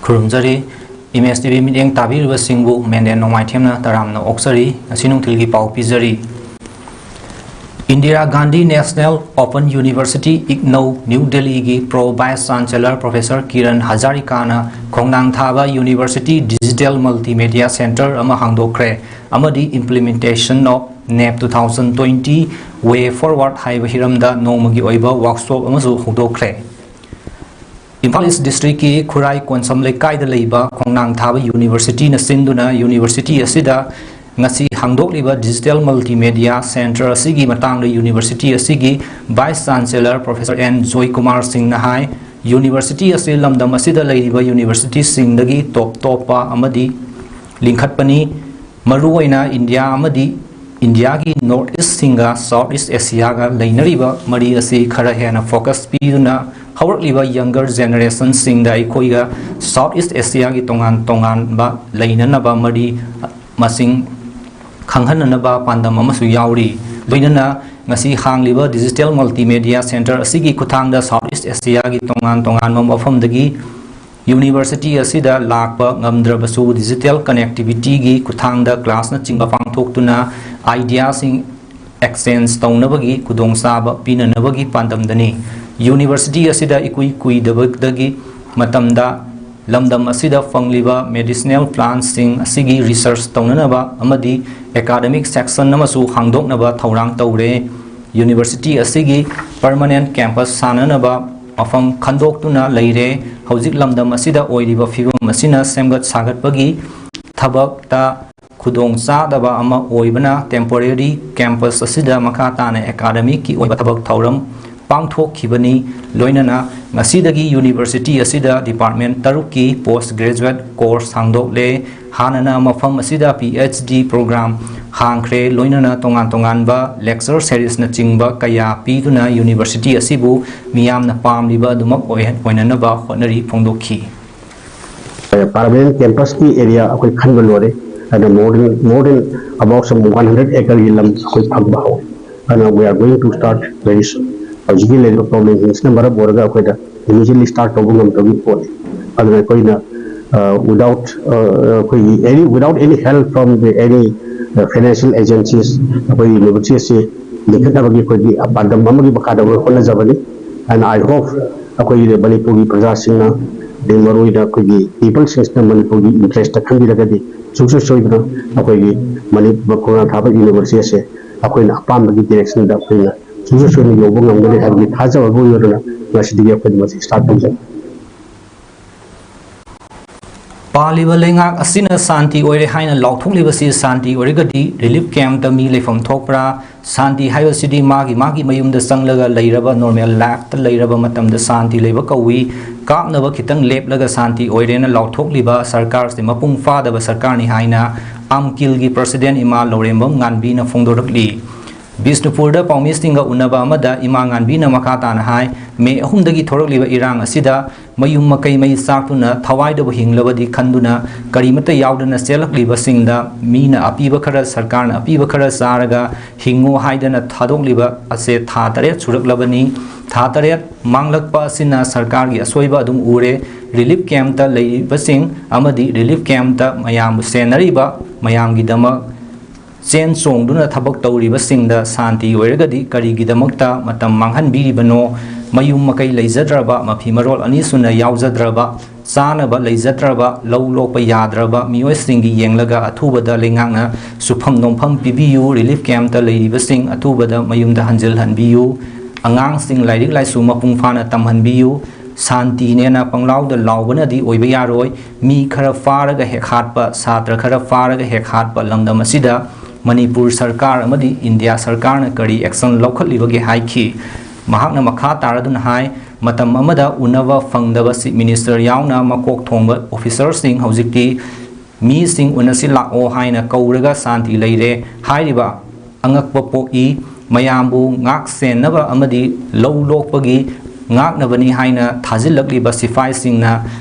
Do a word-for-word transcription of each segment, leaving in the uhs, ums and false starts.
ꯈꯨꯔꯨꯝꯖꯔꯤ꯫ Image T V ꯃꯤꯠꯌꯦꯡ ꯇꯥꯕꯤꯔꯤꯕꯁꯤꯡꯕꯨ ꯃꯦꯟꯗꯦꯟ ꯅꯣꯡꯃꯥꯏꯊꯦꯝꯅ ꯇꯔꯥꯝꯅ ꯑꯣꯛꯆꯔꯤ꯫ ꯉꯁꯤ ꯅꯨꯡꯊꯤꯜꯒꯤ ꯄꯥꯎ ꯄꯤꯖꯔꯤ꯫ Indira Gandhi national open university, IGNOU, new ꯗꯦꯜꯂꯤꯒꯤ pro vice chancellor professor Kiran ꯍꯖꯥꯔꯤꯀꯥꯅ ꯈꯣꯡꯅꯥꯡ ꯊꯥꯕ ꯌꯨꯅꯤꯚꯔꯁꯤꯇꯤ ꯗꯤꯖꯤꯇꯦꯜ ꯃꯜꯇꯤꯃꯦꯗꯤꯌꯥ ꯁꯦꯟꯇꯔ ꯑꯃ ꯍꯥꯡꯗꯣꯛꯈ꯭ꯔꯦ ꯑꯃꯗꯤ Implementation of NEP two thousand twenty Way Forward ꯍꯥꯏꯕ ꯍꯤꯔꯝꯗ ꯅꯣꯡꯃꯒꯤ ꯑꯣꯏꯕ ꯋꯥꯔꯛꯁꯣꯞ ꯑꯃꯁꯨ ꯍꯧꯗꯣꯛꯈ꯭ꯔꯦ꯫ ꯏꯝꯐꯥꯜ ꯏꯁ ꯗꯤꯁꯇ꯭ꯔꯤꯛꯀꯤ ꯈꯨꯔꯥꯏ ꯀꯣꯟꯁꯝ ꯂꯩꯀꯥꯏꯗ ꯂꯩꯕ ꯈꯣꯡꯅꯥꯡ ꯊꯥꯕ ꯌꯨꯅꯤꯚꯔꯁꯤꯇꯤꯅ ꯁꯤꯟꯗꯨꯅ ꯌꯨꯅꯤꯚꯔꯁꯤꯇꯤ ꯑꯁꯤꯗ ꯉꯁꯤ ꯍꯥꯡꯗꯣꯛꯂꯤꯕ ꯗꯤꯖꯤꯇꯦꯜ ꯃꯜꯇꯤꯃꯦꯗꯤꯌꯥ ꯁꯦꯟꯇꯔ ꯑꯁꯤꯒꯤ ꯃꯇꯥꯡꯗ ꯌꯨꯅꯤꯚꯔꯁꯤꯇꯤ ꯑꯁꯤꯒꯤ vice chancellor professor and Joykumar ꯁꯤꯡꯅ ꯍꯥꯏ, ꯌꯨꯅꯤꯚꯔꯁꯤꯇꯤ ꯑꯁꯤ ꯂꯝꯗꯝ ꯑꯁꯤꯗ ꯂꯩꯔꯤꯕ ꯌꯨꯅꯤꯚꯔꯁꯤꯇꯤꯁꯤꯡꯗꯒꯤ ꯇꯣꯞ ꯇꯣꯞꯄ ꯑꯃꯗꯤ ꯂꯤꯡꯈꯠꯄꯅꯤ꯫ ꯃꯔꯨꯑꯣꯏꯅ ꯏꯟꯗꯤꯌꯥ ꯑꯃꯗꯤ ꯏꯟꯗꯤꯌꯥꯒꯤ ꯅꯣꯔꯠ ꯏꯁꯁꯤꯡꯒ ꯁꯥꯎꯠ ꯏꯁ ꯑꯦꯁꯤꯌꯥꯒ ꯂꯩꯅꯔꯤꯕ ꯃꯔꯤ ꯑꯁꯤ ꯈꯔ ꯍꯦꯟꯅ ꯐꯣꯀꯁ ꯄꯤꯗꯨꯅ ꯍꯧꯔꯛꯂꯤꯕ ꯌꯪꯒꯔ ꯖꯦꯅꯦꯔꯦꯁꯟꯁꯤꯡꯗ ꯑꯩꯈꯣꯏꯒ ꯁꯥꯎꯠ ꯏꯁ ꯑꯦꯁꯤꯌꯥꯒꯤ ꯇꯣꯉꯥꯟ ꯇꯣꯉꯥꯟꯕ ꯂꯩꯅꯅꯕ ꯃꯔꯤ ꯃꯁꯤꯡ ꯈꯪꯍꯟꯅꯅꯕ ꯄꯥꯟꯗꯝ ꯑꯃꯁꯨ ꯌꯥꯎꯔꯤ꯫ ꯂꯣꯏꯅꯅ ꯉꯁꯤ ꯍꯥꯡꯂꯤꯕ ꯗꯤꯖꯤꯇꯦꯜ ꯃꯜꯇꯤꯃꯦꯗꯤꯌꯥ ꯁꯦꯟꯇꯔ ꯑꯁꯤꯒꯤ ꯈꯨꯠꯊꯥꯡꯗ ꯁꯥꯎꯠ ꯏꯁ ꯑꯦꯁꯤꯌꯥꯒꯤ ꯇꯣꯉꯥꯟ ꯇꯣꯉꯥꯟꯕ ꯃꯐꯝꯗꯒꯤ ꯌꯨꯅꯤꯚꯔꯁꯤꯇꯤ ꯑꯁꯤꯗ ꯂꯥꯛꯄ ꯉꯝꯗ꯭ꯔꯕꯁꯨ ꯗꯤꯖꯤꯇꯦꯜ ꯀꯅꯦꯛꯇꯤꯚꯤꯇꯤꯒꯤ ꯈꯨꯠꯊꯥꯡꯗ ꯀ꯭ꯂꯥꯁꯅꯆꯤꯡꯕ ꯄꯥꯡꯊꯣꯛꯇꯨꯅ ꯑꯥꯏꯗꯤꯌꯥꯁꯤꯡ ꯑꯦꯛꯁꯆꯦꯟꯖ ꯇꯧꯅꯕꯒꯤ ꯈꯨꯗꯣꯡꯆꯥꯕ ꯄꯤꯅꯅꯕꯒꯤ ꯄꯥꯟꯗꯝꯗꯅꯤ꯫ ꯌꯨꯅꯤꯚꯔꯁꯤꯇꯤ ꯑꯁꯤꯗ ꯏꯀꯨꯏ ꯀꯨꯏꯗꯕꯗꯒꯤ ꯃꯇꯝꯗ ꯂꯝꯗꯝ ꯑꯁꯤꯗ ꯐꯪꯂꯤꯕ ꯃꯦꯗꯤꯁꯤꯅꯦꯜ ꯄ꯭ꯂꯥꯟꯠꯁꯤꯡ ꯑꯁꯤꯒꯤ ꯔꯤꯁꯔꯆ ꯇꯧꯅꯅꯕ ꯑꯃꯗꯤ ꯑꯦꯀꯥꯗꯃꯤꯛ ꯁꯦꯛꯁꯟ ꯑꯃꯁꯨ ꯍꯥꯡꯗꯣꯛꯅꯕ ꯊꯧꯔꯥꯡ ꯇꯧꯔꯦ꯫ ꯌꯨꯅꯤꯚꯔꯁꯤꯇꯤ ꯑꯁꯤꯒꯤ ꯄꯔꯃꯅꯦꯟꯠ ꯀꯦꯝꯄꯁ ꯁꯥꯅꯅꯕ ꯃꯐꯝ ꯈꯟꯗꯣꯛꯇꯨꯅ ꯂꯩꯔꯦ꯫ ꯍꯧꯖꯤꯛ ꯂꯝꯗꯝ ꯑꯁꯤꯗ ꯑꯣꯏꯔꯤꯕ ꯐꯤꯕꯝ ꯑꯁꯤꯅ ꯁꯦꯝꯒꯠ ꯁꯥꯒꯠꯄꯒꯤ ꯊꯕꯛꯇ ꯈꯨꯗꯣꯡ ꯆꯥꯗꯕ ꯑꯃ ꯑꯣꯏꯕꯅ ꯇꯦꯝꯄꯣꯔꯦꯔꯤ ꯀꯦꯝꯄꯁ ꯑꯁꯤꯗ ꯃꯈꯥ ꯇꯥꯅ ꯑꯦꯀꯥꯗꯃꯤꯛꯀꯤ ꯑꯣꯏꯕ ꯊꯕꯛ ꯊꯧꯔꯝ ꯄꯥꯡꯊꯣꯛꯈꯤꯕꯅꯤ꯫ ꯂꯣꯏꯅꯅ ꯉꯁꯤꯗꯒꯤ ꯌꯨꯅꯤꯚꯔꯁꯤꯇꯤ ꯑꯁꯤꯗ ꯗꯤꯄꯥꯔꯠꯃꯦꯟꯠ ꯇꯔꯨꯛꯀꯤ ꯄꯣꯁꯠ ꯒ꯭ꯔꯦꯖꯨꯑꯦꯠ ꯀꯣꯔꯁ ꯍꯥꯡꯗꯣꯛꯂꯦ꯫ ꯍꯥꯟꯅꯅ ꯃꯐꯝ ꯑꯁꯤꯗ ꯄꯤ ꯑꯩꯆ ꯗꯤ ꯄ꯭ꯔꯣꯒ꯭ꯔꯥꯝ ꯍꯥꯡꯈ꯭ꯔꯦ꯫ ꯂꯣꯏꯅꯅ ꯇꯣꯉꯥꯟ ꯇꯣꯉꯥꯟꯕ lecture seriesꯅꯆꯤꯡꯕ ꯀꯌꯥ ꯄꯤꯗꯨꯅ university ꯑꯁꯤꯕꯨ ꯃꯤꯌꯥꯝꯅ ꯄꯥꯝꯂꯤꯕ ꯑꯗꯨꯃꯛ ꯑꯣꯏꯍꯟ-, ꯑꯣꯏꯅꯅꯕ ꯍꯣꯠꯅꯔꯤ ꯐꯣꯡꯗꯣꯛꯈꯤ꯫ Permanent campusꯀꯤ area ꯑꯩꯈꯣꯏ ꯈꯟꯕ ꯂꯣꯏꯔꯦ꯫ ꯑꯗꯨꯅ more than, more than about some one hundred acreꯒꯤ ꯂꯝ ꯑꯩꯈꯣꯏ ꯐꯪꯕ ꯍꯧꯔꯦ꯫ ꯑꯗꯨꯅ we are going to start very soon꯫ ꯍꯧꯖꯤꯛꯀꯤ ꯂꯩꯔꯤꯕ problemꯁꯤꯡꯁꯤꯅ ꯃꯔꯝ ꯑꯣꯏꯔꯒ ꯑꯩꯈꯣꯏꯗ immediately start ꯇꯧꯕ ꯉꯝꯗꯕꯒꯤ ꯄꯣꯠꯅꯤ꯫ ꯑꯗꯨꯅ ꯑꯩꯈꯣꯏꯅ, ꯑ, without, ꯑ, ꯑꯩꯈꯣꯏꯒꯤ any, without any help from the any, uh, financial agencies, ꯑꯩꯈꯣꯏꯒꯤ university ꯑꯁꯤ ꯂꯤꯡꯈꯠꯅꯕꯒꯤ ꯑꯩꯈꯣꯏꯒꯤ ꯄꯥꯟꯗꯝ ꯑꯃꯒꯤ ꯃꯈꯥꯗ ꯑꯩꯈꯣꯏ ꯍꯣꯠꯅꯖꯕꯅꯤ꯫ And I hope ꯑꯩꯈꯣꯏꯒꯤ ꯃꯅꯤꯄꯨꯔꯒꯤ ꯄ꯭ꯔꯖꯥꯁꯤꯡꯅ, ꯑꯗꯩ ꯃꯔꯨꯑꯣꯏꯅ ꯑꯩꯈꯣꯏꯒꯤ peopleꯁꯤꯡꯁꯤꯅ ꯃꯅꯤꯄꯨꯔꯒꯤ interestꯇ ꯈꯟꯕꯤꯔꯒꯗꯤ ꯁꯨꯡꯁꯣꯏ ꯁꯣꯏꯗꯅ ꯑꯩꯈꯣꯏꯒꯤ ꯃꯅꯤꯄꯨꯔ ꯈꯣꯡꯅꯥꯡ ꯊꯥꯕ university ꯑꯁꯦ ꯑꯩꯈꯣꯏꯅ ꯑꯄꯥꯝꯕꯒꯤ directionꯗ ꯑꯩꯈꯣꯏꯅ ꯁꯨꯡꯁꯣꯏ ꯁꯣꯏꯗꯅ ꯌꯧꯕ ꯉꯝꯒꯅꯤ ꯍꯥꯏꯕꯒꯤ ꯊꯥꯖꯕ ꯑꯃ ꯑꯣꯏꯔꯒꯅ ꯉꯁꯤꯗꯒꯤ ꯑꯩꯈꯣꯏꯅ ꯃꯁꯤ start ꯇꯧꯖꯕꯅꯤ꯫ ꯄꯥꯜꯂꯤꯕ ꯂꯩꯉꯥꯛ ꯑꯁꯤꯅ ꯁꯥꯟꯇꯤ ꯑꯣꯏꯔꯦ ꯍꯥꯏꯅ ꯂꯥꯎꯊꯣꯛꯂꯤꯕꯁꯤ ꯁꯥꯟꯇꯤ ꯑꯣꯏꯔꯒꯗꯤ relief campꯇ ꯃꯤ ꯂꯩꯐꯝ ꯊꯣꯛꯄ꯭ꯔꯥ? ꯁꯥꯟꯇꯤ ꯍꯥꯏꯕꯁꯤꯗꯤ ꯃꯥꯒꯤ ꯃꯥꯒꯤ ꯃꯌꯨꯝꯗ ꯆꯪꯂꯒ ꯂꯩꯔꯕ, normal lifeꯇ ꯂꯩꯔꯕ ꯃꯇꯝꯗ ꯁꯥꯟꯇꯤ ꯂꯩꯕ ꯀꯧꯏ꯫ ꯀꯥꯞꯅꯕ ꯈꯤꯇꯪ ꯂꯦꯞꯂꯒ ꯁꯥꯟꯇꯤ ꯑꯣꯏꯔꯦꯅ ꯂꯥꯎꯊꯣꯛꯂꯤꯕ ꯁꯔꯀꯥꯔꯁꯤ ꯃꯄꯨꯡ ꯐꯥꯗꯕ ꯁꯔꯀꯥꯔꯅꯤ ꯍꯥꯏꯅ ꯑꯝꯀꯤꯜꯒꯤ president ꯏꯃꯥ ꯂꯧꯔꯦꯝꯕꯝ ꯉꯥꯟꯕꯤꯅ ꯐꯣꯡꯗꯣꯔꯛꯂꯤ꯫ ꯕꯤꯁꯅꯨꯄꯨꯔꯗ ꯄꯥꯎꯃꯤꯁꯤꯡꯒ ꯎꯅꯕ ꯑꯃꯗ ꯏꯃꯥ ꯉꯥꯟꯕꯤꯅ ꯃꯈꯥ ꯇꯥꯅ ꯍꯥꯏ, ꯃꯦ ꯑꯍꯨꯝꯗꯒꯤ ꯊꯣꯔꯛꯂꯤꯕ ꯏꯔꯥꯡ ꯑꯁꯤꯗ ꯃꯌꯨꯝ ꯃꯀꯩ ꯃꯩ ꯆꯥꯛꯇꯨꯅ ꯊꯋꯥꯏꯗꯕꯨ ꯍꯤꯡꯂꯕꯗꯤ ꯈꯟꯗꯨꯅ ꯀꯔꯤꯃꯠꯇ ꯌꯥꯎꯗꯅ ꯆꯦꯜꯂꯛꯂꯤꯕꯁꯤꯡꯗ ꯃꯤꯅ ꯑꯄꯤꯕ ꯈꯔ, ꯁꯔꯀꯥꯔꯅ ꯑꯄꯤꯕ ꯈꯔ ꯆꯥꯔꯒ ꯍꯤꯡꯉꯨ ꯍꯥꯏꯗꯅ ꯊꯥꯗꯣꯛꯂꯤꯕ ꯑꯁꯦ ꯊꯥ ꯇꯔꯦꯠ ꯁꯨꯔꯛꯂꯕꯅꯤ꯫ ꯊꯥ ꯇꯔꯦꯠ ꯃꯥꯡꯂꯛꯄ ꯑꯁꯤꯅ ꯁꯔꯀꯥꯔꯒꯤ ꯑꯁꯣꯏꯕ ꯑꯗꯨꯝ ꯎꯔꯦ꯫ Relief campꯇ ꯂꯩꯔꯤꯕꯁꯤꯡ ꯑꯃꯗꯤ relief campꯇ ꯃꯌꯥꯝꯕꯨ ꯁꯦꯟꯅꯔꯤꯕ ꯃꯌꯥꯝꯒꯤꯗꯃꯛ ꯆꯦꯟ ꯆꯣꯡꯗꯨꯅ ꯊꯕꯛ ꯇꯧꯔꯤꯕꯁꯤꯡꯗ ꯁꯥꯟꯇꯤ ꯑꯣꯏꯔꯒꯗꯤ ꯀꯔꯤꯒꯤꯗꯃꯛꯇ ꯃꯇꯝ ꯃꯥꯡꯍꯟꯕꯤꯔꯤꯕꯅꯣ? ꯃꯌꯨꯝ ꯃꯀꯩ ꯂꯩꯖꯗ꯭ꯔꯕ, ꯃꯐꯤ ꯃꯔꯣꯜ ꯑꯅꯤ ꯁꯨꯅ ꯌꯥꯎꯖꯗ꯭ꯔꯕ, ꯆꯥꯅꯕ ꯂꯩꯖꯗ꯭ꯔꯕ, ꯂꯧ ꯂꯣꯛꯄ ꯌꯥꯗ꯭ꯔꯕ ꯃꯤꯑꯣꯏꯁꯤꯡꯒꯤ ꯌꯦꯡꯂꯒ ꯑꯊꯨꯕꯗ ꯂꯩꯉꯥꯛꯅ ꯁꯨꯐꯝ ꯅꯣꯝꯐꯝ ꯄꯤꯕꯤꯌꯨ꯫ Relief campꯇ ꯂꯩꯔꯤꯕꯁꯤꯡ ꯑꯊꯨꯕꯗ ꯃꯌꯨꯝꯗ ꯍꯟꯖꯤꯜꯍꯟꯕꯤꯌꯨ꯫ ꯑꯉꯥꯡꯁꯤꯡ ꯂꯥꯏꯔꯤꯛ ꯂꯥꯏꯁꯨ ꯃꯄꯨꯡ ꯐꯥꯅ ꯇꯝꯍꯟꯕꯤꯌꯨ꯫ ꯁꯥꯟꯇꯤꯅꯦꯅ ꯄꯪꯂꯥꯎꯗ ꯂꯥꯎꯕꯅꯗꯤ ꯑꯣꯏꯕ ꯌꯥꯔꯣꯏ꯫ ꯃꯤ ꯈꯔ ꯐꯥꯔꯒ ꯍꯦꯛ ꯍꯥꯠꯄ, ꯁꯥꯇ꯭ꯔ ꯈꯔ ꯐꯥꯔꯒ ꯍꯦꯛ ꯍꯥꯠꯄ ꯂꯝꯗꯝ ꯑꯁꯤꯗ ꯃꯅꯤꯄꯨꯔ ꯁꯔꯀꯥꯔ ꯑꯃꯗꯤ ꯏꯟꯗꯤꯌꯥ ꯁꯔꯀꯥꯔꯅ ꯀꯔꯤ action ꯂꯧꯈꯠꯂꯤꯕꯒꯦ ꯍꯥꯏꯈꯤ꯫ ꯃꯍꯥꯛꯅ ꯃꯈꯥ ꯇꯥꯔꯗꯨꯅ ꯍꯥꯏ, ꯃꯇꯝ ꯑꯃꯗ ꯎꯅꯕ ꯐꯪꯗꯕ Chief Minister ꯌꯥꯎꯅ ꯃꯀꯣꯛ ꯊꯣꯡꯕ officerꯁꯤꯡ ꯍꯧꯖꯤꯛꯇꯤ ꯃꯤꯁꯤꯡ ꯎꯅꯁꯤ ꯂꯥꯛꯑꯣ ꯍꯥꯏꯅ ꯀꯧꯔꯒ ꯁꯥꯟꯇꯤ ꯂꯩꯔꯦ ꯍꯥꯏꯔꯤꯕ ꯑꯉꯛꯄ ꯄꯣꯛꯏ꯫ ꯃꯌꯥꯝꯕꯨ ꯉꯥꯛ ꯁꯦꯟꯅꯕ ꯑꯃꯗꯤ ꯂꯧ ꯂꯣꯛꯄꯒꯤ ꯉꯥꯛꯅꯕꯅꯤ ꯍꯥꯏꯅ ꯊꯥꯖꯤꯜꯂꯛꯂꯤꯕ ꯁꯤꯐꯥꯏꯁꯤꯡꯅ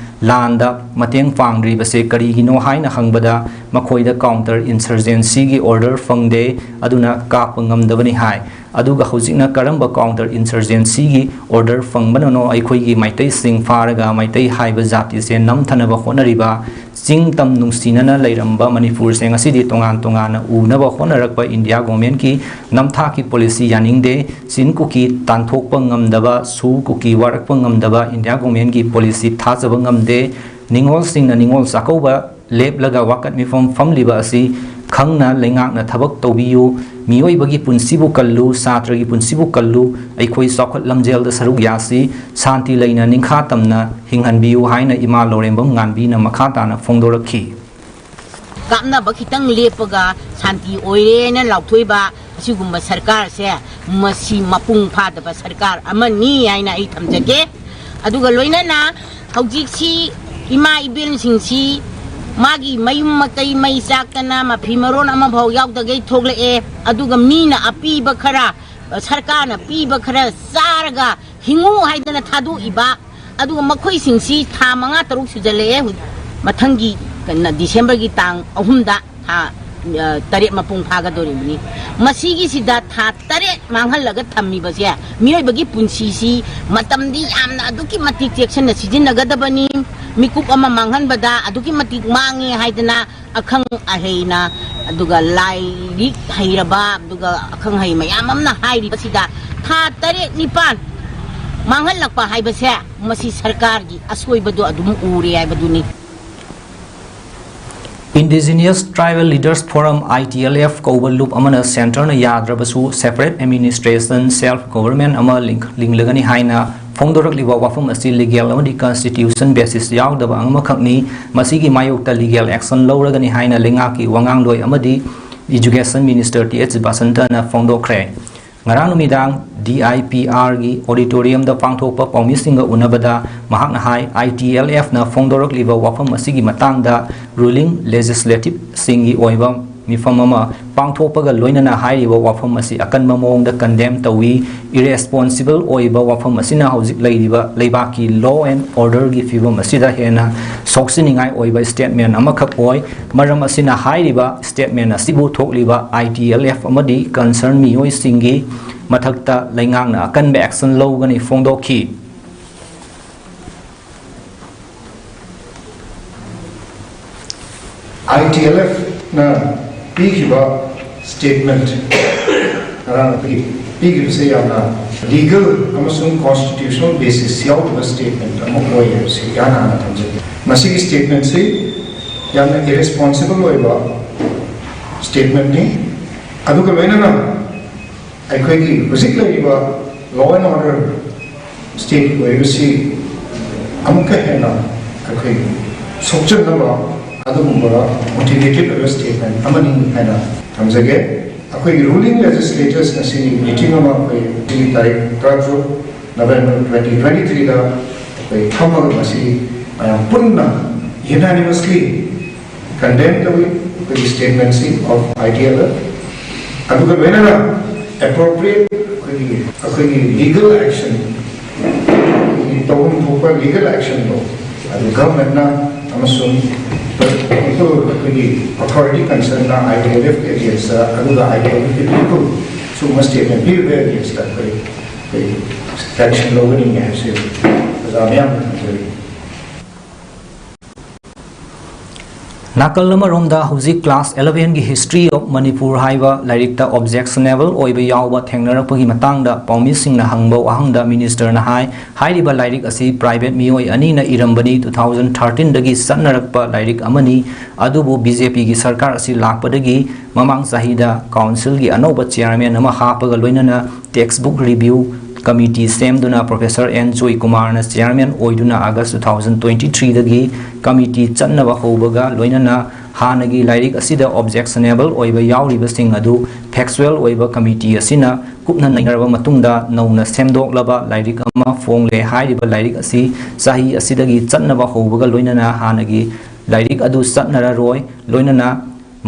ꯂꯥꯟꯗ ꯃꯇꯦꯡ ꯄꯥꯡꯗ꯭ꯔꯤꯕꯁꯦ ꯀꯔꯤꯒꯤꯅꯣ ꯍꯥꯏꯅ ꯍꯪꯕꯗ, ꯃꯈꯣꯏꯗ counter insurgencyꯒꯤ order ꯐꯪꯗꯦ, ꯑꯗꯨꯅ ꯀꯥꯞꯄ ꯉꯝꯗꯕꯅꯤ ꯍꯥꯏ꯫ ꯑꯗꯨꯒ ꯍꯧꯖꯤꯛꯅ ꯀꯔꯝꯕ counter insurgencyꯒꯤ order ꯐꯪꯕꯅꯅꯣ ꯑꯩꯈꯣꯏꯒꯤ ꯃꯩꯇꯩꯁꯤꯡ ꯐꯥꯔꯒ ꯃꯩꯇꯩ ꯍꯥꯏꯕ ꯖꯥꯇꯤꯁꯦ ꯅꯝꯊꯅꯕ ꯍꯣꯠꯅꯔꯤꯕ, ꯆꯤꯡ ꯇꯝ ꯅꯨꯡꯁꯤꯅꯅ ꯂꯩꯔꯝꯕ ꯃꯅꯤꯄꯨꯔꯁꯦ ꯉꯁꯤꯗꯤ ꯇꯣꯉꯥꯟ ꯇꯣꯉꯥꯟꯅ ꯎꯅꯕ ꯍꯣꯠꯅꯔꯛꯄ ꯏꯟꯗꯤꯌꯥ ꯒꯣꯔꯃꯦꯟꯒꯤ ꯅꯝꯊꯥꯛꯀꯤ ꯄꯣꯂꯤꯁꯤ ꯌꯥꯅꯤꯡꯗꯦ꯫ ꯆꯤꯟ ꯀꯨꯀꯤ ꯇꯥꯟꯊꯣꯛꯄ ꯉꯝꯗꯕ, ꯁꯨ ꯀꯨꯀꯤ ꯋꯥꯔꯛꯄ ꯉꯝꯗꯕ ꯏꯟꯗꯤꯌꯥ ꯒꯣꯔꯃꯦꯟꯒꯤ ꯄꯣꯂꯤꯁꯤ ꯊꯥꯖꯕ ꯉꯝꯗꯦ꯫ ꯅꯤꯉꯣꯜꯁꯤꯡꯅ ꯅꯤꯉꯣꯜ ꯆꯥꯛꯀꯧꯕ ꯂꯦꯞꯂꯒ ꯋꯥꯀꯠ ꯃꯤꯐꯝ ꯐꯝꯂꯤꯕ ꯑꯁꯤ ꯈꯪꯅ ꯂꯩꯉꯥꯛꯅ ꯊꯕꯛ ꯇꯧꯕꯤꯌꯨ꯫ ꯃꯤꯑꯣꯏꯕꯒꯤ ꯄꯨꯟꯁꯤꯕꯨ ꯀꯜꯂꯨ, ꯁꯥꯇ꯭ꯔꯒꯤ ꯄꯨꯟꯁꯤꯕꯨ ꯀꯜꯂꯨ, ꯑꯩꯈꯣꯏ ꯆꯥꯎꯈꯠ ꯂꯝꯖꯦꯜꯗ ꯁꯔꯨꯛ ꯌꯥꯁꯤ, ꯁꯥꯟꯇꯤ ꯂꯩꯅ ꯅꯤꯡꯈꯥ ꯇꯝꯅ ꯍꯤꯡꯍꯟꯕꯤꯌꯨ ꯍꯥꯏꯅ ꯏꯃꯥ ꯂꯧꯔꯦꯝꯕꯝ ꯉꯥꯟꯕꯤꯅ ꯃꯈꯥ ꯇꯥꯅ ꯐꯣꯡꯗꯣꯔꯛꯈꯤ꯫ ꯀꯥꯞꯅꯕ ꯈꯤꯇꯪ ꯂꯦꯞꯄꯒ ꯁꯥꯟꯇꯤ ꯑꯣꯏꯔꯦꯅ ꯂꯥꯎꯊꯣꯛꯏꯕ ꯑꯁꯤꯒꯨꯝꯕ ꯁꯔꯀꯥꯔꯁꯦ, ꯃꯁꯤ ꯃꯄꯨꯡ ꯐꯥꯗꯕ ꯁꯔꯀꯥꯔ ꯑꯃꯅꯤ ꯍꯥꯏꯅ ꯑꯩ ꯊꯝꯖꯒꯦ꯫ ꯑꯗꯨꯒ ꯂꯣꯏꯅꯅ ꯍꯧꯖꯤꯛꯁꯤ ꯏꯃꯥ ꯏꯕꯦꯟꯁꯤꯡꯁꯤ ꯃꯥꯒꯤ ꯃꯌꯨꯝ ꯃꯀꯩ ꯃꯩ ꯆꯥꯛꯇꯅ ꯃꯐꯤ ꯃꯔꯣꯟ ꯑꯃꯐꯥꯎ ꯌꯥꯎꯗꯒꯩ ꯊꯣꯛꯂꯛꯑꯦ꯫ ꯑꯗꯨꯒ ꯃꯤꯅ ꯑꯄꯤꯕ ꯈꯔ, ꯁꯔꯀꯥꯔꯅ ꯄꯤꯕ ꯈꯔ ꯆꯥꯔꯒ ꯍꯤꯡꯉꯨ ꯍꯥꯏꯗꯅ ꯊꯥꯗꯣꯛꯏꯕ, ꯑꯗꯨꯒ ꯃꯈꯣꯏꯁꯤꯡꯁꯤ ꯊꯥ ꯃꯉꯥ ꯇꯔꯨꯛ ꯁꯨꯖꯜꯂꯛꯑꯦ꯫ ꯍꯧ-, ꯃꯊꯪꯒꯤ ꯀꯩꯅꯣ, ꯗꯤꯁꯦꯝꯕꯔꯒꯤ ꯇꯥꯡ ꯑꯍꯨꯝꯗ ꯊꯥ, ꯑ, ꯇꯔꯦꯠ ꯃꯄꯨꯡ ꯐꯥꯒꯗꯧꯔꯤꯕꯅꯤ꯫ ꯃꯁꯤꯒꯤꯁꯤꯗ ꯊꯥ ꯇꯔꯦꯠ ꯃꯥꯡꯍꯜꯂꯒ ꯊꯝꯃꯤꯕꯁꯦ, ꯃꯤꯑꯣꯏꯕꯒꯤ ꯄꯨꯟꯁꯤꯁꯤ ꯃꯇꯝꯗꯤ ꯌꯥꯝꯅ ꯑꯗꯨꯛꯀꯤ ꯃꯇꯤꯛ ꯆꯦꯛꯁꯤꯟꯅ ꯁꯤꯖꯤꯟꯅꯒꯗꯕꯅꯤ꯫ ꯃꯤꯀꯨꯞ ꯑꯃ ꯃꯥꯡꯍꯟꯕꯗ ꯑꯗꯨꯛꯀꯤ ꯃꯇꯤꯛ ꯃꯥꯡꯉꯦ ꯍꯥꯏꯗꯅ ꯑꯈꯪ ꯑꯍꯩꯅ, ꯑꯗꯨꯒ ꯂꯥꯏꯔꯤꯛ ꯍꯩꯔꯕ, ꯑꯗꯨꯒ ꯑꯈꯪ ꯑꯍꯩ ꯃꯌꯥꯝ ꯑꯃꯅ ꯍꯥꯏꯔꯤꯕꯁꯤꯗ ꯊꯥ ꯇꯔꯦꯠ ꯅꯤꯄꯥꯟ ꯃꯥꯡꯍꯜꯂꯛꯄ ꯍꯥꯏꯕꯁꯦ, ꯃꯁꯤ ꯁꯔꯀꯥꯔꯒꯤ ꯑꯁꯣꯏꯕꯗꯣ ꯑꯗꯨꯝ ꯎꯔꯦ ꯍꯥꯏꯕꯗꯨꯅꯤ꯫ Indigenous Tribal Leaders Forum, I T L F, ꯀꯧꯕ ꯂꯨꯞ ꯑꯃꯅ centreꯅ ꯌꯥꯗ꯭ꯔꯕꯁꯨ separate administration, self government ꯑꯃ ꯂꯤꯡ-, ꯂꯤꯡꯂꯒꯅꯤ ꯍꯥꯏꯅ ꯐꯣꯡꯗꯣꯔꯛꯂꯤꯕ ꯋꯥꯐꯝ ꯑꯁꯤ legal ꯑꯃꯗꯤ constitution basis ꯌꯥꯎꯗꯕ ꯑꯃꯈꯛꯅꯤ꯫ ꯃꯁꯤꯒꯤ ꯃꯥꯌꯣꯛꯇ legal action ꯂꯧꯔꯒꯅꯤ ꯍꯥꯏꯅ ꯂꯩꯉꯥꯛꯀꯤ ꯋꯥꯉꯥꯡꯂꯣꯏ ꯑꯃꯗꯤ Education Minister ꯇꯤ ꯑꯩꯆ ꯕꯁꯟꯇꯅ ꯐꯣꯡꯗꯣꯛꯈ꯭ꯔꯦ꯫ ꯉꯔꯥꯡ ꯅꯨꯃꯤꯗꯥꯡ D I P Rꯒꯤ auditoriumꯗ ꯄꯥꯡꯊꯣꯛꯄ ꯄꯥꯎꯃꯤꯁꯤꯡꯒ ꯎꯅꯕꯗ ꯃꯍꯥꯛꯅ ꯍꯥꯏ, ITLFꯅ ꯐꯣꯡꯗꯣꯔꯛꯂꯤꯕ ꯋꯥꯐꯝ ꯑꯁꯤꯒꯤ ꯃꯇꯥꯡꯗ ruling legislativeꯁꯤꯡꯒꯤ ꯑꯣꯏꯕ ꯃꯤꯐꯝ ꯑꯃ ꯄꯥꯡꯊꯣꯛꯄꯒ ꯂꯣꯏꯅꯅ ꯍꯥꯏꯔꯤꯕ ꯋꯥꯐꯝ ꯑꯁꯤ ꯑꯀꯟꯕ ꯃꯑꯣꯡꯗ condemn ꯇꯧꯏ꯫ Irresponsible ꯑꯣꯏꯕ ꯋꯥꯐꯝ ꯑꯁꯤꯅ ꯍꯧꯖꯤꯛ ꯂꯩꯔꯤꯕ ꯂꯩꯕꯥꯛꯀꯤ law and orderꯒꯤ ꯐꯤꯕꯝ ꯑꯁꯤꯗ ꯍꯦꯟꯅ ꯁꯣꯛꯆꯤꯟꯅꯤꯡꯉꯥꯏ ꯑꯣꯏꯕ statement ꯑꯃꯈꯛ ꯑꯣꯏ꯫ ꯃꯔꯝ ꯑꯁꯤꯅ ꯍꯥꯏꯔꯤꯕ statement ꯑꯁꯤꯕꯨ ꯊꯣꯛꯂꯤꯕ ITLF ꯑꯃꯗꯤ concern ꯃꯤꯑꯣꯏꯁꯤꯡꯒꯤ ꯃꯊꯛꯇ ꯂꯩꯉꯥꯛꯅ ꯑꯀꯟꯕ action ꯂꯧꯒꯅꯤ ꯐꯣꯡꯗꯣꯛꯈꯤ꯫ ITLFꯅ ꯄꯤꯈꯤꯕ statement ꯉꯔꯥꯡ ꯄꯤ-, ꯄꯤꯈꯤꯕꯁꯦ ꯌꯥꯝꯅ legal ꯑꯃꯁꯨꯡ constitutional basis ꯌꯥꯎꯗꯕ statement ꯑꯃ ꯑꯣꯏ ꯍꯥꯏꯕꯁꯤ ꯏꯍꯥꯟ ꯍꯥꯟꯅ ꯊꯝꯖꯒꯦ꯫ ꯃꯁꯤꯒꯤ statementꯁꯤ ꯌꯥꯝꯅ irresponsible ꯑꯣꯏꯕ statementꯅꯤ꯫ ꯑꯗꯨꯒ ꯂꯣꯏꯅꯅ ꯑꯩꯈꯣꯏꯒꯤ ꯍꯧꯖꯤꯛ ꯂꯩꯔꯤꯕ law and order stateꯀꯤ ꯑꯣꯏꯕꯁꯤ ꯑꯃꯨꯛꯀ ꯍꯦꯟꯅ ꯑꯩꯈꯣꯏ ꯁꯣꯛꯆꯟꯅꯕ ꯑꯗꯨꯒꯨꯝꯕ motivated ꯑꯣꯏꯕ statement ꯑꯃꯅꯤ ꯍꯥꯏꯅ ꯊꯝꯖꯒꯦ꯫ ꯑꯩꯈꯣꯏꯒꯤ ruling legislators ꯉꯁꯤꯒꯤ meeting ꯑꯃ ꯑꯩꯈꯣꯏ ꯉꯁꯤꯒꯤ ꯇꯥꯔꯤꯛ ꯇꯔꯥꯇꯔꯨꯛ November twenty twenty-threeꯗ ꯑꯩꯈꯣꯏ ꯐꯝꯃꯒ ꯃꯁꯤ ꯃꯌꯥꯝ ꯄꯨꯟꯅ unanimously condemn ꯇꯧꯏ ꯑꯩꯈꯣꯏꯒꯤ statementꯁꯤ of ITLF꯫ ꯑꯗꯨꯒ ꯂꯣꯏꯅꯅ appropriate ꯑꯩꯈꯣꯏꯒꯤ, ꯑꯩꯈꯣꯏꯒꯤ legal action, ꯑꯩꯈꯣꯏꯒꯤ ꯇꯧꯐꯝ ꯊꯣꯛꯄ legal actionꯗꯣ ꯑꯗꯨ governmentꯅ ꯑꯃꯁꯨꯡ ꯑꯩꯈꯣꯏꯒꯤ authority concernedꯅ ITLFꯀꯤ againstꯇ, ꯑꯗꯨꯒ ITLFꯀꯤ people ꯁꯤꯒꯨꯝꯕ statement ꯄꯤꯔꯤꯕ againstꯇ ꯑꯩꯈꯣꯏ, ꯑꯩꯈꯣꯏ action ꯂꯧꯒꯅꯤ ꯍꯥꯏꯕꯁꯤ ꯑꯣꯖꯥ ꯃꯌꯥꯝꯗ ꯊꯝꯖꯔꯤ꯫ ꯅꯥꯀꯜ ꯑꯃꯔꯣꯝꯗ ꯍꯧꯖꯤꯛ class elevenꯒꯤ History of Manipur ꯍꯥꯏꯕ ꯂꯥꯏꯔꯤꯛꯇ objectionable ꯑꯣꯏꯕ ꯌꯥꯎꯕ ꯊꯦꯡꯅꯔꯛꯄꯒꯤ ꯃꯇꯥꯡꯗ ꯄꯥꯎꯃꯤꯁꯤꯡꯅ ꯍꯪꯕ ꯋꯥꯍꯪꯗ ministerꯅ ꯍꯥꯏ, ꯍꯥꯏꯔꯤꯕ ꯂꯥꯏꯔꯤꯛ ꯑꯁꯤ private ꯃꯤꯑꯣꯏ ꯑꯅꯤꯅ ꯏꯔꯝꯕꯅꯤ, two thousand thirteenꯗꯒꯤ ꯆꯠꯅꯔꯛꯄ ꯂꯥꯏꯔꯤꯛ ꯑꯃꯅꯤ꯫ ꯑꯗꯨꯕꯨ BJPꯒꯤ ꯁꯔꯀꯥꯔ ꯑꯁꯤ ꯂꯥꯛꯄꯗꯒꯤ ꯃꯃꯥꯡ ꯆꯍꯤꯗ councilꯒꯤ ꯑꯅꯧꯕ chairman ꯑꯃ ꯍꯥꯞꯄꯒ ꯂꯣꯏꯅꯅ textbook review committee ꯁꯦꯝꯗꯨꯅ Professor N ꯖꯣꯏꯀꯨꯃꯥꯔꯅ chairman ꯑꯣꯏꯗꯨꯅ August two thousand twenty-threeꯗꯒꯤ committee ꯆꯠꯅꯕ ꯍꯧꯕꯒ ꯂꯣꯏꯅꯅ ꯍꯥꯟꯅꯒꯤ ꯂꯥꯏꯔꯤꯛ ꯑꯁꯤꯗ objectionable ꯑꯣꯏꯕ ꯌꯥꯎꯔꯤꯕꯁꯤꯡ ꯑꯗꯨ ꯐꯦꯛꯆꯨꯋꯦꯜ ꯑꯣꯏꯕ ꯀꯃꯤꯇꯤ ꯑꯁꯤꯅ ꯀꯨꯞꯅ ꯅꯩꯅꯔꯕ ꯃꯇꯨꯡꯗ ꯅꯧꯅ ꯁꯦꯝꯗꯣꯛꯂꯕ ꯂꯥꯏꯔꯤꯛ ꯑꯃ ꯐꯣꯡꯂꯦ꯫ ꯍꯥꯏꯔꯤꯕ ꯂꯥꯏꯔꯤꯛ ꯑꯁꯤ ꯆꯍꯤ ꯑꯁꯤꯗꯒꯤ ꯆꯠꯅꯕ ꯍꯧꯕꯒ ꯂꯣꯏꯅꯅ ꯍꯥꯟꯅꯒꯤ ꯂꯥꯏꯔꯤꯛ ꯑꯗꯨ ꯆꯠꯅꯔꯔꯣꯏ, ꯂꯣꯏꯅꯅ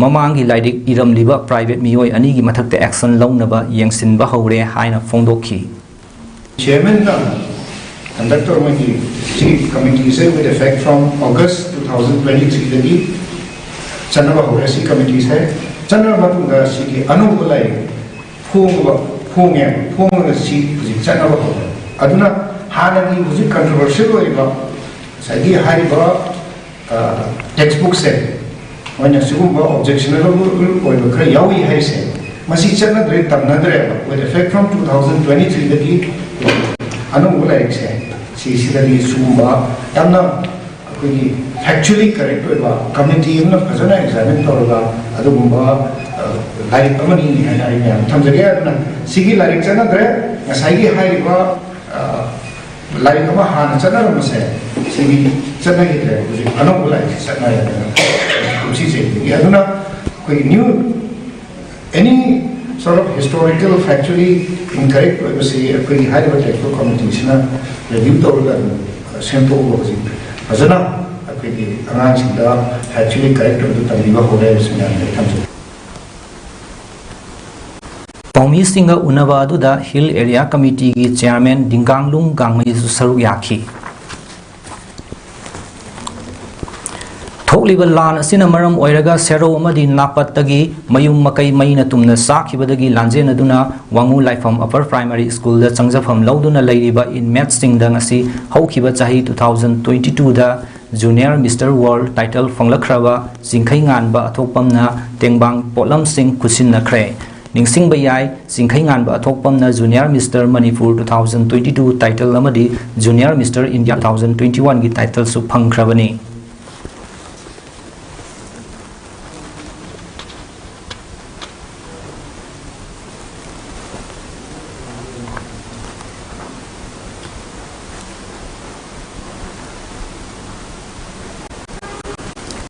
ꯃꯃꯥꯡꯒꯤ ꯂꯥꯏꯔꯤꯛ ꯏꯔꯝꯂꯤꯕ ꯄ꯭ꯔꯥꯏꯚꯦꯠ ꯃꯤꯑꯣꯏ ꯑꯅꯤꯒꯤ ꯃꯊꯛꯇ ꯑꯦꯛꯁꯟ ꯂꯧꯅꯕ ꯌꯦꯡꯁꯤꯟꯕ ꯍꯧꯔꯦ ꯍꯥꯏꯅ ꯐꯣꯡꯗꯣꯛꯈꯤ꯫ Chairman ꯅ conduct ꯇꯧꯔꯝꯃꯒꯤ ꯁꯤ ꯀꯃꯤꯇꯤꯁꯦ with effect from August two thousand twenty three ꯗꯒꯤ ꯆꯠꯅꯕ ꯍꯧꯔꯦ꯫ ꯁꯤ ꯀꯃꯤꯇꯤꯁꯦ ꯆꯠꯅꯔꯕ ꯃꯇꯨꯡꯗ ꯁꯤꯒꯤ ꯑꯅꯧꯕ ꯂꯥꯏꯔꯤꯛ ꯐꯣꯡꯕ ꯐꯣꯡꯉꯦ꯫ ꯐꯣꯡꯉꯒ ꯁꯤ ꯍꯧꯖꯤꯛ ꯆꯠꯅꯕ ꯍꯧꯔꯦ꯫ ꯑꯗꯨꯅ ꯍꯥꯟꯅꯒꯤ ꯍꯧꯖꯤꯛ controversial ꯑꯣꯏꯔꯤꯕ ꯉꯁꯥꯏꯒꯤ ꯍꯥꯏꯔꯤꯕ ꯇꯦꯛꯁ ꯕꯨꯛꯁꯦ ꯃꯣꯏꯅ ꯁꯤꯒꯨꯝꯕ objectionable ꯑꯣꯏꯕ ꯈꯔ ꯌꯥꯎꯔꯤ ꯍꯥꯏꯔꯤꯁꯦ, ꯃꯁꯤ ꯆꯠꯅꯗ꯭ꯔꯦ, ꯇꯝꯅꯗ꯭ꯔꯦꯕ꯫ With effect from two thousand twenty three ꯗꯒꯤ ꯑꯅꯧꯕ ꯂꯥꯏꯔꯤꯛꯁꯦ ꯁꯤꯁꯤꯗꯗꯤ ꯁꯤꯒꯨꯝꯕ ꯌꯥꯝꯅ ꯑꯩꯈꯣꯏꯒꯤ factually correct ꯑꯣꯏꯕ, ꯀꯃꯤꯇꯤ ꯑꯃꯅ ꯐꯖꯅ examine ꯇꯧꯔꯒ ꯑꯗꯨꯒꯨꯝꯕ ꯂꯥꯏꯔꯤꯛ ꯑꯃꯅꯤ ꯍꯥꯏꯅ ꯑꯩ ꯃꯌꯥꯝ ꯊꯝꯖꯒꯦ꯫ ꯑꯗꯨꯅ ꯁꯤꯒꯤ ꯂꯥꯏꯔꯤꯛ ꯆꯠꯅꯗ꯭ꯔꯦ꯫ ꯉꯁꯥꯏꯒꯤ ꯍꯥꯏꯔꯤꯕ ꯂꯥꯏꯔꯤꯛ ꯑꯃ ꯍꯥꯟꯅ ꯆꯠꯅꯔꯝꯕꯁꯦ ꯁꯤꯗꯤ ꯆꯠꯅꯈꯤꯗ꯭ꯔꯦ꯫ ꯍꯧꯖꯤꯛ ꯑꯅꯧꯕ ꯂꯥꯏꯔꯤꯛꯁꯦ ꯆꯠꯅꯔꯦ ꯀꯨꯝꯁꯤ ꯆꯍꯤꯗꯒꯤ꯫ ꯑꯗꯨꯅ ꯑꯩꯈꯣꯏꯒꯤ new any sort of historical factually incorrect ꯑꯣꯏꯕꯁꯤ ꯑꯩꯈꯣꯏꯒꯤ ꯍꯥꯏꯔꯤꯕ ꯇꯦꯛꯁ ꯕꯨꯛ ꯀꯃꯤꯇꯤꯁꯤꯅ review ꯇꯧꯔꯒ ꯑꯗꯨꯝ ꯁꯦꯝꯗꯣꯛꯑꯒ ꯍꯧꯖꯤꯛ ꯐꯖꯅ ꯑꯩꯈꯣꯏꯒꯤ ꯑꯉꯥꯡꯁꯤꯡꯗ factually correct ꯑꯣꯏꯕꯗꯨ ꯇꯝꯕꯤꯕ ꯍꯧꯔꯦ ꯍꯥꯏꯕꯁꯤ ꯃꯌꯥꯝꯗ ꯑꯩ ꯊꯝꯖꯒꯦ꯫ ꯄꯥꯎꯃꯤꯁꯤꯡꯒ ꯎꯅꯕ ꯑꯗꯨꯗ ꯍꯤꯜ ꯑꯦꯔꯤꯌꯥ ꯀꯃꯤꯇꯤꯒꯤ ꯆꯤꯌꯥꯔꯃꯦꯟ ꯗꯤꯡꯒꯥꯡꯂꯨꯡ ꯒꯥꯡꯃꯩꯁꯨ ꯁꯔꯨꯛ ꯌꯥꯈꯤ꯫ ꯊꯣꯛꯂꯤꯕ ꯂꯥꯟ ꯑꯁꯤꯅ ꯃꯔꯝ ꯑꯣꯏꯔꯒ ꯁꯦꯔꯧ ꯑꯃꯗꯤ ꯅꯥꯄꯠꯇꯒꯤ ꯃꯌꯨꯝ ꯃꯀꯩ ꯃꯩꯅ ꯇꯨꯝꯅ ꯆꯥꯛꯈꯤꯕꯗꯒꯤ ꯂꯥꯟꯖꯦꯟꯅꯗꯨꯅ ꯋꯥꯉꯨ ꯂꯥꯏꯐꯝ ꯑꯄꯔ ꯄ꯭ꯔꯥꯏꯃꯥꯔꯤ ꯁ꯭ꯀꯨꯜꯗ ꯆꯪꯖꯐꯝ ꯂꯧꯗꯨꯅ ꯂꯩꯔꯤꯕ ꯏꯟꯃꯦꯠꯁꯤꯡꯗ ꯉꯁꯤ ꯍꯧꯈꯤꯕ ꯆꯍꯤ two thousand twenty twoꯗ Junior Mister World title ꯐꯪꯂꯛꯈ꯭ꯔꯕ Chingkheinganba ꯑꯊꯣꯛꯄꯝꯅ ꯇꯦꯡꯕꯥꯡ ꯄꯣꯠꯂꯝꯁꯤꯡ ꯈꯨꯠꯁꯤꯟꯅꯈ꯭ꯔꯦ꯫ ꯅꯤꯡꯁꯤꯡꯕ ꯌꯥꯏ, Chingkheinganba ꯑꯊꯣꯛꯄꯝꯅ Junior Mister Manipur two thousand twenty two title ꯑꯃꯗꯤ Junior Mister India two thousand twenty one ꯒꯤ titleꯁꯨ ꯐꯪꯈ꯭ꯔꯕꯅꯤ꯫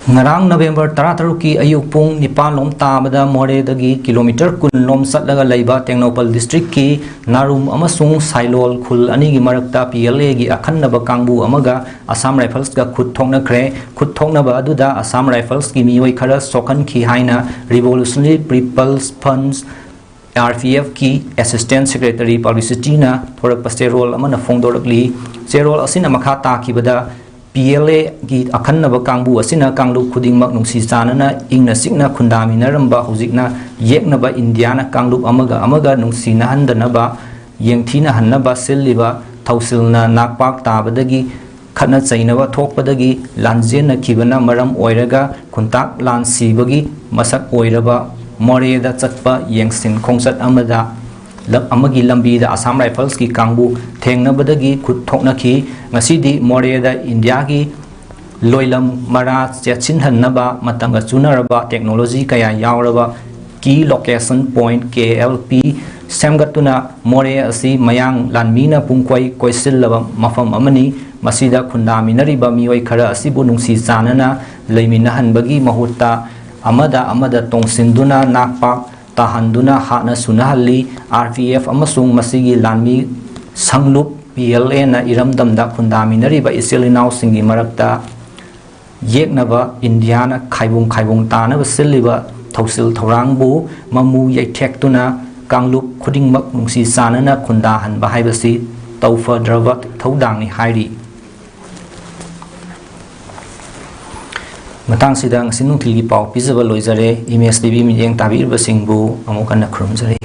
ꯉꯔꯥꯡ ꯅꯕꯦꯝꯕꯔ ꯇꯔꯥꯇꯔꯨꯛꯀꯤ ꯑꯌꯨꯛ ꯄꯨꯡ ꯅꯤꯄꯥꯟ ꯂꯣꯝ ꯇꯥꯕꯗ ꯃꯣꯔꯦꯗꯒꯤ ꯀꯤꯂꯣꯃꯤꯇꯔ ꯀꯨꯟ ꯂꯣꯝ ꯆꯠꯂꯒ ꯂꯩꯕ ꯇꯦꯡꯅꯧꯄꯜ ꯗꯤꯁꯇ꯭ꯔꯤꯛꯀꯤ ꯅꯥꯔꯨꯝ ꯑꯃꯁꯨꯡ ꯁꯥꯏꯂꯣꯜ ꯈꯨꯜ ꯑꯅꯤꯒꯤ ꯃꯔꯛꯇ ꯄꯤ ꯑꯦꯜ ꯑꯦꯒꯤ ꯑꯈꯟꯅꯕ ꯀꯥꯡꯕꯨ ꯑꯃꯒ ꯑꯁꯥꯝ ꯔꯥꯏꯐꯜꯁꯀ ꯈꯨꯠ ꯊꯣꯛꯅꯈ꯭ꯔꯦ꯫ ꯈꯨꯠ ꯊꯣꯛꯅꯕ ꯑꯗꯨꯗ ꯑꯁꯥꯝ ꯔꯥꯏꯐꯜꯁꯀꯤ ꯃꯤꯑꯣꯏ ꯈꯔ ꯁꯣꯛꯍꯟꯈꯤ ꯍꯥꯏꯅ Revolutionary People's Front, R P ꯑꯦꯐꯀꯤ Assistant Secretary Publicityꯅ ꯊꯣꯔꯛꯄ ꯆꯦꯔꯣꯜ ꯑꯃꯅ ꯐꯣꯡꯗꯣꯔꯛꯂꯤ꯫ ꯆꯦꯔꯣꯜ ꯑꯁꯤꯅ ꯃꯈꯥ ꯇꯥꯈꯤꯕꯗ, ꯄꯤ ꯑꯦꯜ ꯑꯦꯒꯤ ꯑꯈꯟꯅꯕ ꯀꯥꯡꯕꯨ ꯑꯁꯤꯅ ꯀꯥꯡꯂꯨꯞ ꯈꯨꯗꯤꯡꯃꯛ ꯅꯨꯡꯁꯤ ꯆꯥꯟꯅꯅ ꯏꯪꯅ ꯆꯤꯛꯅ ꯈꯨꯟꯗꯥꯃꯤꯟꯅꯔꯝꯕ ꯍꯧꯖꯤꯛꯅ ꯌꯦꯛꯅꯕ ꯏꯟꯗꯤꯌꯥꯅ ꯀꯥꯡꯂꯨꯞ ꯑꯃꯒ ꯑꯃꯒ ꯅꯨꯡꯁꯤꯅꯍꯟꯗꯅꯕ, ꯌꯦꯡꯊꯤꯅꯍꯟꯅꯕ ꯁꯤꯜꯂꯤꯕ ꯊꯧꯁꯤꯜꯅ ꯅꯥꯛꯄꯥꯛ ꯇꯥꯕꯗꯒꯤ ꯈꯠꯅ ꯆꯩꯅꯕ ꯊꯣꯛꯄꯗꯒꯤ ꯂꯥꯟꯖꯦꯟꯅꯈꯤꯕꯅ ꯃꯔꯝ ꯑꯣꯏꯔꯒ ꯈꯨꯟꯇꯥꯛ ꯂꯥꯟ ꯁꯤꯕꯒꯤ ꯃꯁꯛ ꯑꯣꯏꯔꯕ ꯃꯣꯔꯦꯗ ꯆꯠꯄ ꯌꯦꯡꯁꯤꯟ ꯈꯣꯡꯆꯠ ꯑꯃꯗ ꯂ-, ꯑꯃꯒꯤ ꯂꯝꯕꯤꯗ ꯑꯁꯥꯝ ꯔꯥꯏꯐꯜꯁꯀꯤ ꯀꯥꯡꯕꯨ ꯊꯦꯡꯅꯕꯗꯒꯤ ꯈꯨꯠ ꯊꯣꯛꯅꯈꯤ꯫ ꯉꯁꯤꯗꯤ ꯃꯣꯔꯦꯗ ꯏꯟꯗꯤꯌꯥꯒꯤ ꯂꯣꯏꯂꯝ ꯃꯔꯥ ꯆꯦꯠꯁꯤꯟꯍꯟꯅꯕ ꯃꯇꯝꯒ ꯆꯨꯅꯔꯕ technology ꯀꯌꯥ ꯌꯥꯎꯔꯕ Key Location Point, ꯀꯦ ꯑꯦꯜ ꯄꯤ, ꯁꯦꯝꯒꯠꯇꯨꯅ ꯃꯣꯔꯦ ꯑꯁꯤ ꯃꯌꯥꯡ ꯂꯥꯟꯃꯤꯅ ꯄꯨꯡꯀꯣꯏ ꯀꯣꯏꯁꯤꯜꯂꯕ ꯃꯐꯝ ꯑꯃꯅꯤ꯫ ꯃꯁꯤꯗ ꯈꯨꯟꯗꯥꯃꯤꯟꯅꯔꯤꯕ ꯃꯤꯑꯣꯏ ꯈꯔ ꯑꯁꯤꯕꯨ ꯅꯨꯡꯁꯤ ꯆꯥꯟꯅꯅ ꯂꯩꯃꯤꯟꯅꯍꯟꯕꯒꯤ ꯃꯍꯨꯠꯇ ꯑꯃꯗ ꯑꯃꯗ ꯇꯣꯡꯁꯤꯟꯗꯨꯅ ꯅꯥꯛꯄꯥꯛ ꯇꯥꯍꯟꯗꯨꯅ ꯍꯥꯠꯅ ꯁꯨꯅꯍꯜꯂꯤ꯫ ꯑꯥꯔ ꯄꯤ ꯑꯦꯐ ꯑꯃꯁꯨꯡ ꯃꯁꯤꯒꯤ ꯂꯥꯟꯃꯤ ꯁꯪꯂꯨꯞ ꯄꯤ ꯑꯦꯜ ꯑꯦꯅ ꯏꯔꯝꯗꯝꯗ ꯈꯨꯟꯗꯥꯃꯤꯟꯅꯔꯤꯕ ꯏꯆꯤꯜ ꯏꯅꯥꯎꯁꯤꯡꯒꯤ ꯃꯔꯛꯇ ꯌꯦꯛꯅꯕ ꯏꯟꯗꯤꯌꯥꯅ ꯈꯥꯏꯕꯨꯡ ꯈꯥꯏꯕꯨꯡ ꯇꯥꯅꯕ ꯁꯤꯜꯂꯤꯕ ꯊꯧꯁꯤꯜ ꯊꯧꯔꯥꯡꯕꯨ ꯃꯃꯨ ꯌꯩꯊꯦꯛꯇꯨꯅ ꯀꯥꯡꯂꯨꯞ ꯈꯨꯗꯤꯡꯃꯛ ꯅꯨꯡꯁꯤ ꯆꯥꯟꯅꯅ ꯈꯨꯟꯗꯥꯍꯟꯕ ꯍꯥꯏꯕꯁꯤ ꯇꯧꯐꯗ꯭ꯔꯕ ꯊꯧꯗꯥꯡꯅꯤ ꯍꯥꯏꯔꯤ꯫ ꯃꯇꯥꯡꯁꯤꯗ ꯉꯁꯤ ꯅꯨꯡꯊꯤꯜꯒꯤ ꯄꯥꯎ ꯄꯤꯖꯕ ꯂꯣꯏꯖꯔꯦ꯫ ꯏꯃꯦꯖ ꯇꯤ ꯚꯤ ꯃꯤꯠꯌꯦꯡ ꯇꯥꯕꯤꯔꯤꯕꯁꯤꯡꯕꯨ ꯑꯃꯨꯛ ꯍꯟꯅ ꯈꯨꯔꯨꯝꯖꯔꯤ꯫